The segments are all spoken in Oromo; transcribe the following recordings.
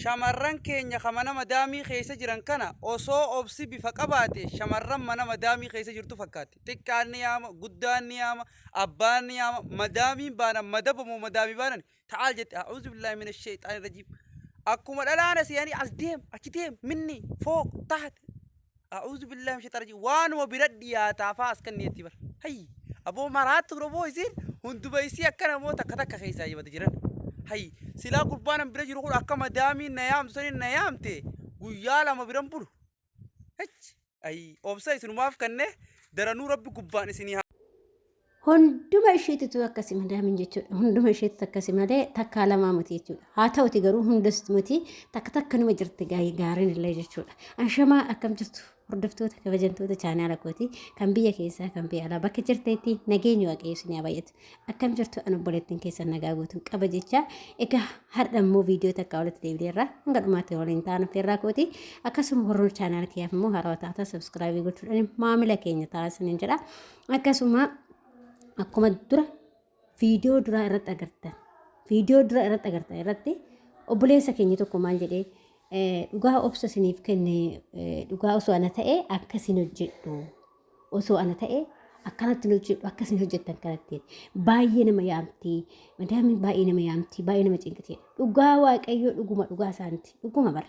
Shamarran keenya ka mana madaamii keessa jiran kana osoo obsi bifa qabaate shamarran mana madaamii keessa jirtu fakkaatti. Xiqqaan ni yaama, guddaan ni yaama, abbaan ni yaama, madaamiin baanan madaba moo madaamii baanan ta'aal jette a'uuzu billaahi mina sheexaani rajiim. Akkuma dhalaan asii ani as deem achi deem minni fooq tahat A'uuzu billaahi min shayxaani rajiim. Waanuma bira dhiyaataa faa as kanni jetti bar. Hayyi aboo maraattu roboo isiin hunduma isii akka namoota takka takka keessaa jibata jiran. Hayyi silaa gurbaan an bira jiru kun akka madaamiin na yaamtu saniin na yaamte guyyaa 2 biran bulu. Hech ayii obsa isinumaaf kanne daranuu rabbi gubbaan isinii haa. Hunduma isheetitu akkasi madaamin jechuudha. Hunduma isheetitu akkasi malee takkaa lamaa miti jechuudha. Haa ta'uti garuu hundas miti takka takka numa jirti gaariin illee jechuudha. Ashamaa akkam jirtu hordoftoota kabajamtoota chaanaala kooti kan biyya keessaa kan biyya alaa bakka jirteetti nageenyi waaqayyo isin haa baay'atu. Akkam jirtu an obboleettiin keessan nagaa guutuun qaba jecha egaa har'a immoo viidiyoo takka walitti deebineerra hanga dhumaatti waliin ta'an affeerraa kooti. Akkasuma warroon chaanaala kiyyaaf immoo haarawaa taatan sabskraayibii gochuudhaan maamila keenya taasisaniin jedha. Akkasuma akkuma dura viidiyoo duraa irratti agartan viidiyoo dura irratti agartan irratti obboleessa keenya tokko maal jedhee dhugaa obsa isiniif kenne dhugaa osoo ana ta'e akkasin hojjedhu osoo ana ta'e akkanatti hin hojjedhu akkasin hojjettan kanatti baay'ee nama yaamti madaamiin baay'ee nama yaamti baay'ee nama cinqiti dhugaa waaqayyoo dhuguma dhugaa isaaniiti dhuguma bara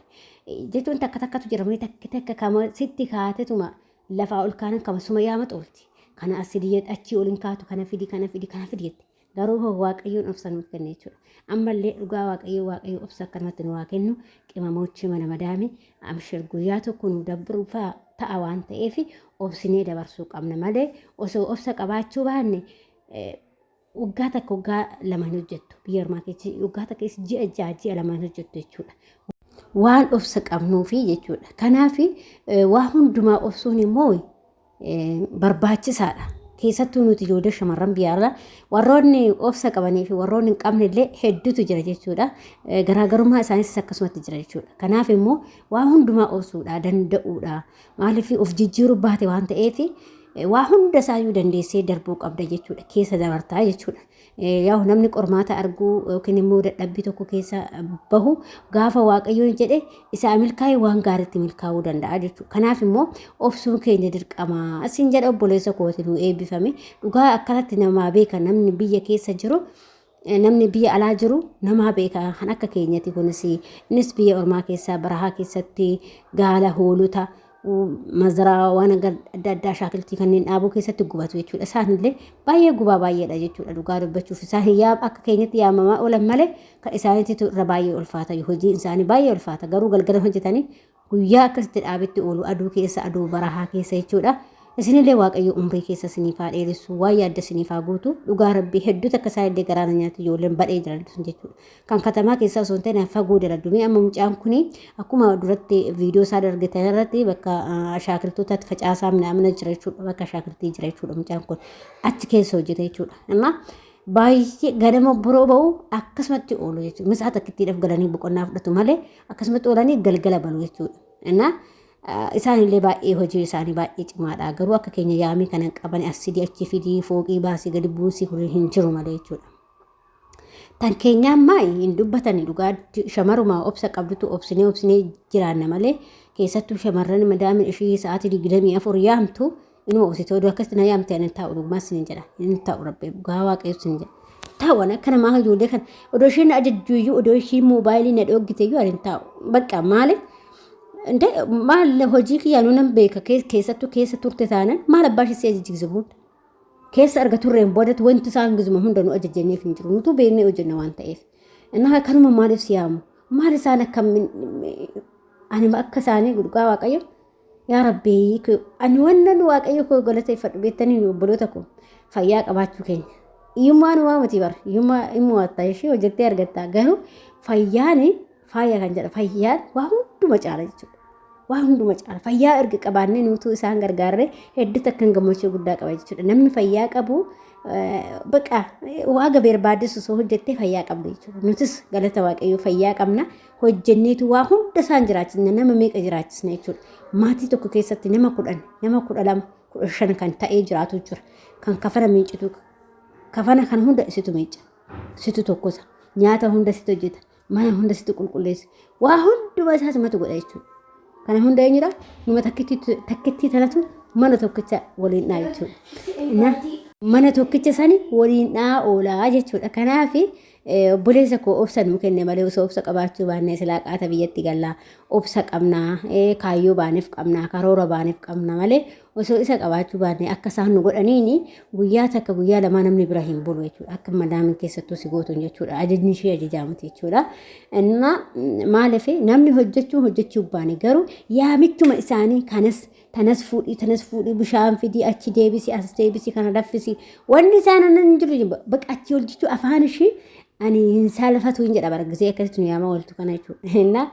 jechuun takka takkatu jira malee takka takka kama sitti kaatetuma Lafaa ol kaanan kama suma yaama xoolti. Kana as fidi jette achii ol hin kaatu kana fidi kana fidi kana fidi jette. Garuu hoo waaqayyoon obsa nuuf kenne jechuudha. Ammallee dhugaa waaqayyoo waaqayyo obsa akkanumatti nu haa kennu qimamoochi mana madaami amshir guyyaa tokko nu dabruu ta'a waan ta'eef obsinee dabarsuu qabna malee osoo obsa qabaachuu baanne waggaa takka waggaa lama hin hojjettu biyya ormaa keessa waggaa takka keessa ji'a 6 ji'a 2 hin hojjettu jechuudha. Waan obsa qabnuufi jechuudha. Kanaaf waa hundumaa obsuun immoo barbaachisaadha. Keessattuu nuti ijoollee shamarran biyya alaa warroonni obsa qabanii fi warroonni hin qabne illee hedduutu jira jechuudha. Garaagarummaa isaanis akkasumatti jira jechuudha. Kanaaf immoo waa hundumaa obsuudha danda'uudha. Maaliif of jijjiiruu baate waan ta'eef waa hunda isaayyuu dandeessee darbuu qabda jechuudha. Keessa dabartaa jechuudha. Yaa'u namni qormaata arguu yookiin immoo dadhabbii tokko keessa bahu gaafa waaqayyoon jedhe isaa milkaa'e waan gaariitti milkaa'uu danda'a jechuudha. Kanaaf immoo obsuun keenya dirqama. Asiin jedha obboleessa kooti nu eebbifame. Dhugaa akkanatti namaa beeka namni biyya keessa jiru. Namni biyya alaa jiru namaa beeka kan akka keenyati kunis innis biyya ormaa keessaa barahaa keessatti gaala hoolota mazaraa waan adda addaa shaakiltii kanneen dhaabuu keessatti gubatu jechuudha. Isaanillee baay'ee gubaa baay'eedha jechuudha dhugaa dubbachuuf isaan yaa akka keenyatti yaamamaa oolan malee kan isaaniitu irra baay'ee ulfaata hojiin isaanii baay'ee ulfaata garuu galgala hojjetanii Guyyaa akkasitti dhaabetti oolu aduu keessa aduu barahaa keessa jechuudha. Isinillee Waaqayyo umrii keessa isiniif haa dheeressu waan yaadda isiniif haa guutu dhugaa rabbii hedduu takka isaa illee garaa na nyaatti ijoolleen badhee jiran sun jechuudha. Kan katamaa keessaa osoo hin ta'in fagoo daladdu mee amma mucaan kuni akkuma duratti viidiyoo isaa argitan irratti bakka ashaakiltootaatti facaasaa minamina jira jechuudha bakka ashaakiltii jira jechuudha mucaan kun achi keessa hojjeta jechuudha. Amma baay'ee ganama boroo ba'u akkasumatti oolu jechuudha. Misaa takkittiidhaaf galanii boqonnaa fudhatu malee akkasumatti oolanii galgala balu jechuudha. Innaa isaanillee baay'ee hojii isaanii baay'ee cimaadha. Garuu akka keenya yaamii kana hin qaban as fidii achi fidii fooqii baasii gadi buusii kun hin jiru malee jechuudha. Tan keenyaa ammaa hin dubbatani dhugaa shamaruma obsa qabdutu obsinee obsinee jiraanna malee keessattuu shamarran madaamin ishii sa'aatii 24 yaamtu Inuma obsite oduu akkasitti na yaamte ani hin taa'u dhugumaa sin jedha hin taa'u rabbi dhugaa waaqayyo sin jedha. Taa'u ani akka namaa ijoollee kana odoo isheen na ajajju iyyuu odoo isheen moobaayilii na dhoggite iyyuu ani hin taa'u bakka maaliif Inde maal hojii kiyyaanuu nan beeka keessattuu keessa turte taanan maal abbaa ishee si ajajjigise booda keessa arga turreen boodatti wanti isaan gizuma hunda nu ajajjaniif hin jiru nutuu beeknee hojjenna waan ta'eef. Innaa kanuma maaliif si yaamu maal isaan akka ani akka isaanii dhugaa waaqayyo Yaa Rabbii ani wannan waaqayyo koo galateeffadhu beektanii obboloota koo fayyaa qabaachuu keenya. Hiyyummaan waa miti bara hiyyummaa hin mo'atta ishee hojjettee argatta garuu fayyaan faaya kan jedha fayyaan waa hunduma caala jechuudha. Waa hunduma caala fayyaa erga qabaannee nuutuu isaan gargaarree hedduu takkan gammachuu guddaa qaba jechuudha. Namni fayyaa qabu baqa waa barbaaddesu osoo hojjettee fayyaa qabda jechuudha. Nutis galata waaqayyoo fayyaa qabna. Hojjenneetu waa hunda isaan jiraachisna nama meeqa jiraachisna jechuudha. Maatii tokko keessatti nama 10 nama 12 15 kan ta'ee jiraatu jira. Kan kafana miicitu kafana kan hunda isitu miica. Situ tokkosa. Nyaata hunda situ hojjeta. Mana hunda situ qulqulleessa. Waa hunduma isaa simatu godha jechuudha. Kana hunda eenyudha? Numa takkittii tanatu mana tokkicha waliin dhaa jechuudha. Na mana tokkicha sani waliin dhaa oolaa jechuudha. Kanaaf obboleessa koo obsa nuu kenne malee osoo obsa qabaachuu baannee silaa qaata biyyatti gallaa. Obsa qabnaa, kaayyoo baaneef qabnaa, karoora baaneef qabna malee osoo isa qabaachuu baannee akka isaan nu godhaniini guyyaa takka guyyaa lamaa namni bira hin bulu jechuudha. Akka madaamin keessattuu si gootuun jechuudha. Ajajni ishee ajajaa miti jechuudha. Innaa maaliif namni hojjechuu hojjechuu baane garuu yaamichuma isaanii kanas tanas fuudhii tanas fuudhii bishaan fidii achi deebisi as deebisi kana laffisi wanni isaan hin jiru baqa achi hojjechuu afaan ishii ani hin saalfatu hin jedha bara gisee akkasitti nu yaamaa ooltu kana jechuudha. Innaa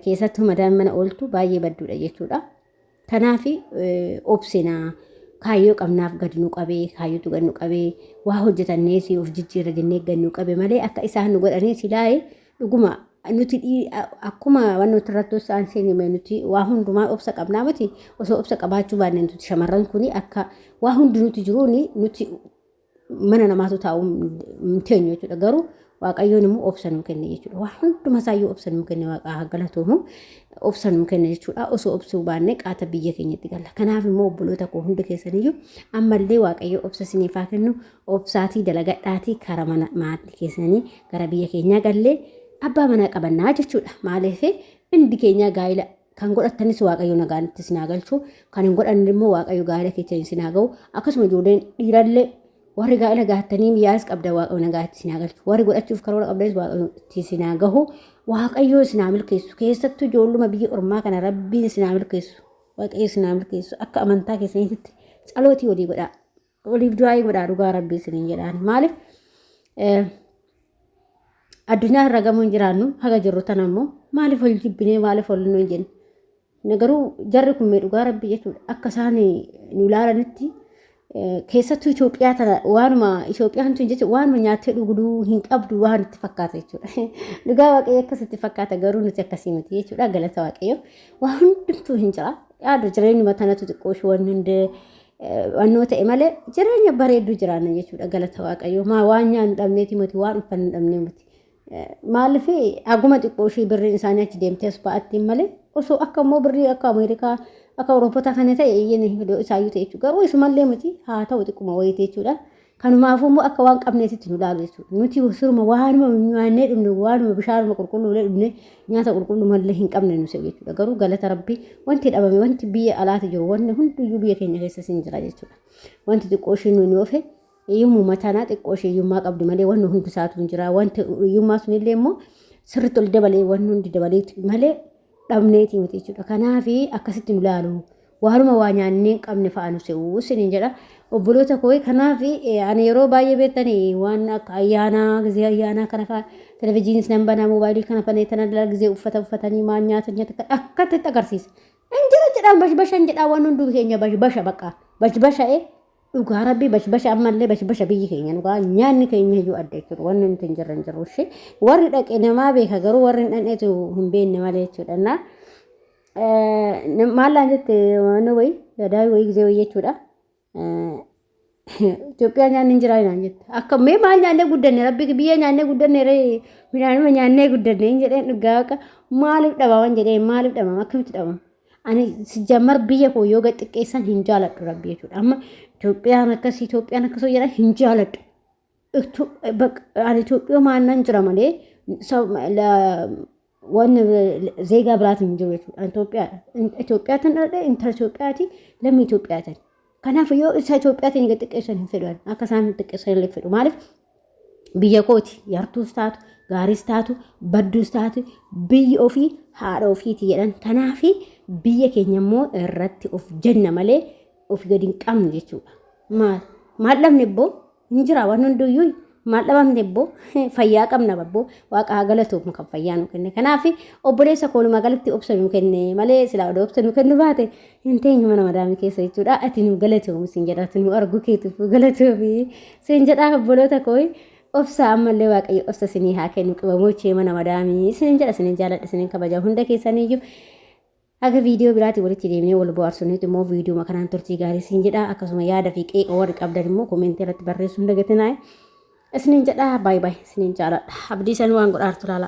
keessattuu madaan mana ooltu baay'ee badduudha jechuudha. Kanaaf obsinaa kaayyoo qabnaaf gad nu qabee kaayyootu gad nu qabee waa hojjetannee si of jijjiirra jennee gad nu qabe malee akka isaan nu godhanii silaa'e dhuguma nuti akkuma waan nuti irratti isaan seenime nuti waa hundumaa obsa qabnaa miti osoo obsa qabaachuu baanne nuti shamarran kuni akka waa hundi nuti jiruuni nuti mana namaatu taa'uu hin teenyu jechuudha. Garuu Waaqayyoon immoo obsa nuu kenne jechuudha. Waa hunduma isaayyuu obsa nuu kenne Waaqa haa galatoomu. Obsa nuu kenne jechuudha. Osoo obsuu baannee qaata biyya keenyatti galla. Kanaaf immoo obboloota koo hunda keessaniyyuu ammallee Waaqayyo obsa isiniif haa kennu. Obsaatii dalagadhaatii kara mana maatii keessanii gara biyya keenyaa gallee abbaa manaa qabannaa jechuudha. Maaliif hundi keenyaa gaa'ila Kan godhattanis Waaqayyo nagaan itti isin haa galchu. Kan hin godhanne immoo Waaqayyo gaa'ela keessan isin haa ga'u. Akkasuma ijoolleen dhiirallee warri gaa'ela gaattanii biyyaas qabda Waaqayyo nagaa itti isin haa galchu. Warri godhachuuf karoora qabdanis Waaqayyo itti isin haa gahu. Waaqayyo isin haa milkeessu. Keessattuu ijoolluma biyya ormaa kana Rabbiin isin haa milkeessu. Waaqayyo isin haa milkeessu. Akka amantaa keessaniitti tsalootii walii godhaa. Waliif du'aayii godhaa dhugaa Rabbii isiniin jedhaan. Maaliif addunyaa irra gamoo hin jiraannu haga jirru tana immoo maaliif wal jibbinee maaliif wal nu hin jenne. Garuu jarri kun mee dhugaa Rabbii jechuudha akka isaan nu ilaalanitti keessattuu Itoophiyaa tana waanuma Itoophiyaan tun jechuudha waanuma nyaattee dhugduu hin qabdu waan itti fakkaata jechuudha. Dhugaa Waaqayyo akkasitti fakkaata garuu nuti akkasii miti jechuudha galata Waaqayyo waa hundumtuu hin jira. Yaadu jireenyuma tanatu xiqqoo ishee wanni hundee wannoo ta'e malee jireenya bareedduu jiraanna jechuudha galata waaqayyoo maa waan nyaannu dhabneeti miti waan uffannu dhabnee miti maaliif haguma xiqqoo ishii birriin isaanii achi deemtee as ba'attiin malee osoo akka immoo birrii akka Ameerikaa akka Awurooppota kana ta'e iyyeen isaayyuu ta'e jechuudha garuu isumallee miti haa ta'u xiqquma wayiiti jechuudha Kanumaafuu immoo akka waan qabneetitti nu laalu jechuudha. Nuti siruma waanuma nyaannee dhumne waanuma bishaanuma qulqulluu illee dhumne nyaata qulqulluu malee hin qabne nu se'u jechuudha. Garuu galata Rabbii wanti dhabame wanti biyya alaati jiru wanni hundiyyuu biyya keenya keessa sin jira jechuudha. Wanti xiqqoo ishii nuyi oofe hiyyummaa tanaa xiqqoo ishii hiyyummaa qabdi malee wanni hundi isaatu hin jira. Wanti hiyyummaa sunillee immoo sirriitti ol dabalee wanni hundi dabalee malee dhabneeti miti jechuudha. Kanaaf akkasitti nu laalu. Waanuma waa nyaannee hin qabne fa'a nu se'u isiniin jedha. Obboloota koo kanaaf ani yeroo baay'ee beektanii waan akka ayyaanaa gizee ayyaanaa kana fa'a televizyiinis nan banaa moobaayilii kana banee tana dala gizee uffata uffatanii maal nyaata nyaata akkatti agarsiisa. Hin jira jedhaan bashbashan jedhaa waan hunduu keenya bashbasha bakka bashbasha'ee dhugaa rabbii bashbasha ammallee bashbasha biyyi keenya dhugaa nyaanni keenya iyyuu adda jechuudha wanni nuti hin jirre hin jiru ishee warri dhaqe namaa beeka garuu warri hin dhaqneetu hin beekne malee jechuudha. Naa Maal laan jette waan wayii gadaa wayii gisee wayii jechuudha. Itoophiyaa nyaanni hin jiraa naan jette. Akka mee maal nyaannee guddanne rabbi biyya nyaannee guddanne ree midhaanuma nyaannee guddanne hin jedheen dhugaa akka maaliif dhabaman jedhee maaliif dhabama akkamitti dhabama. Ani sijammar biyya koo yoo gad xiqqeessan hin jaaladhu rabbi jechuudha. Amma Itoophiyaan akkasii Itoophiyaan akkasii jedhan hin jaaladhu. Ani Itoophiyaa maannan jira malee waan zeegaa biraatiin hin jiru jechuudha. Ani Itoophiyaadha. Itoophiyaa tan dhaladhe intala Itoophiyaati lammii Itoophiyaa tan. Kanaaf yoo isa Itoophiyaatiin gad xiqqeessan hin fedhu. Akka isaan xiqqeessan illee fedhu. Maaliif biyya kooti yartuus taatu gaariis taatu badduus taatu biyyi ofii haadha ofiiti jedhan. Kanaaf biyya keenya immoo irratti of jenna malee of gadi hin qabnu jechuudha. Maal maal dhabne ibboo hin jira waan hunduyyuu maal dhabamne ibboo fayyaa qabna babboo waaqa haa galatoomu kan fayyaa nu kenne. Kanaaf obboleessa koo walumaa galatti obsa nu kenne malee silaa odoo obsa nu kennu baate hin teenyu mana madaamii keessa jechuudha. Ati nu galatoomu siin jedha ati nu argu keetiif nu galatoomi siin jedha obboloota koo obsa ammallee waaqayyo obsa isinii haa kennu qimamochee mana madaamii siin jedha isinin jaaladha isinin kabaja hunda keessaniyyuu. Haga viidiyoo biraatiin walitti deemnee wal bohaarsunutti immoo viidiyoo kanaan turtii gaarii siin jedha. Akkasuma yaada fi qeeqa warri qabdan immoo koomeentii irratti barreessuu hin dagatinaa. Isinin jedha baay baay isinin jaaladha. Abdii san waan godhaartu laala.